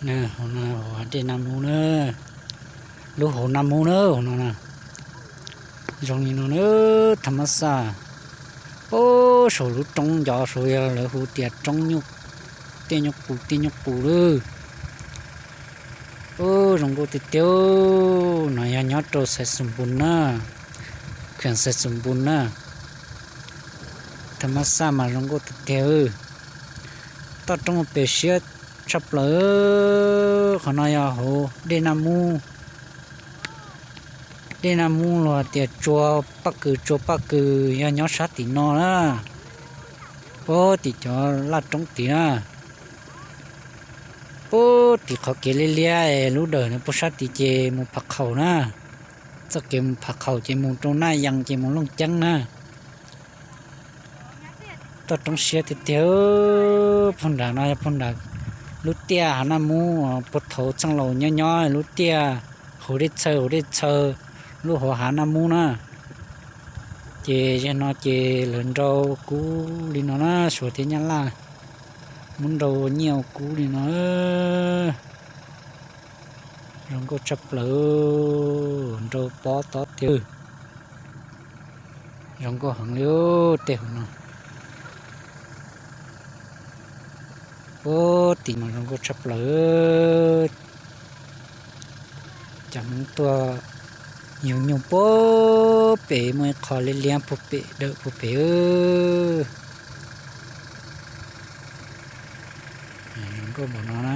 Hauv no, dej Naj Mub na, lub hauv Naj Mub na, hauv no na. Zoo li no na, tham mab xaj. Puag saum lub roob ncov saud yog lawv hu tias roob nyuj, tiaj nyuj qus, tiaj nyuj qus lawm. Ub, zoo nkauj tiag tiag. No yog nyob rau Xaiv Xus Npus na, kheem Xaiv Xus Npus na. Tham mab xaj mas zoo nkauj tiag tiag. Toj roob pem siab tshaj plaws. Qhov no yog hauv dej Naj Mub. Dej Naj Mub los tias tsua Paj Kws, tsua Paj Kws yog nyob sab tim no na, puag tim cov laj roob tid na. Puag tim qhov kev liab liab es lub dawm no puag sab tid ces mus Phav Qhaum na. Txoj kev mus Phav Qhaum ces mus rau Naj Yees ces mus Looj Ceeb na. Toj roob siab tiag tiag. Puag nram no yog puag nram lub tiaj hav Naj Mub, puag thaum txheej laus nyob nyob lub tiaj hauv dej txhawv, hauv dej txhawv, lub hauv hav Naj Mub na. Ces zaum no ces lawv nrau kub li no na, Suav thiab Nyab Laj muab nrau ua nyiaj ua kub li no. Zoo nkauj tshaj plaws, nrau pob tob tiag. Zoo nkauj heev li tej hauv no. Puag tim mas zoo nkauj tshaj plaws. Cov Hmoob tuaj yug nyuj puag pem, muaj ib qho liab liab puag pem, dawm puag pem. Zoo nkauj npaum no na,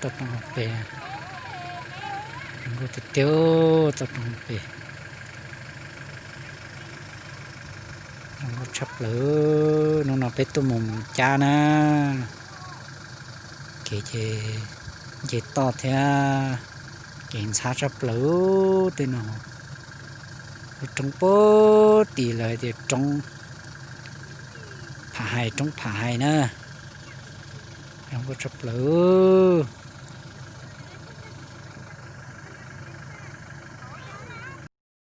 toj roob hauv pes. Zoo nkauj tiag tiag, toj roob hauv pes. Zoo nkauj tshaj plaws. Hnub no peb tuaj mus cab na, kev ces nce toj thiab, kev ntxhab tshaj plaws tej no. Lub roob puag tim lawv tias roob Pham Hais, roob Pham Hais na. Zoo nkauj tshaj plaws.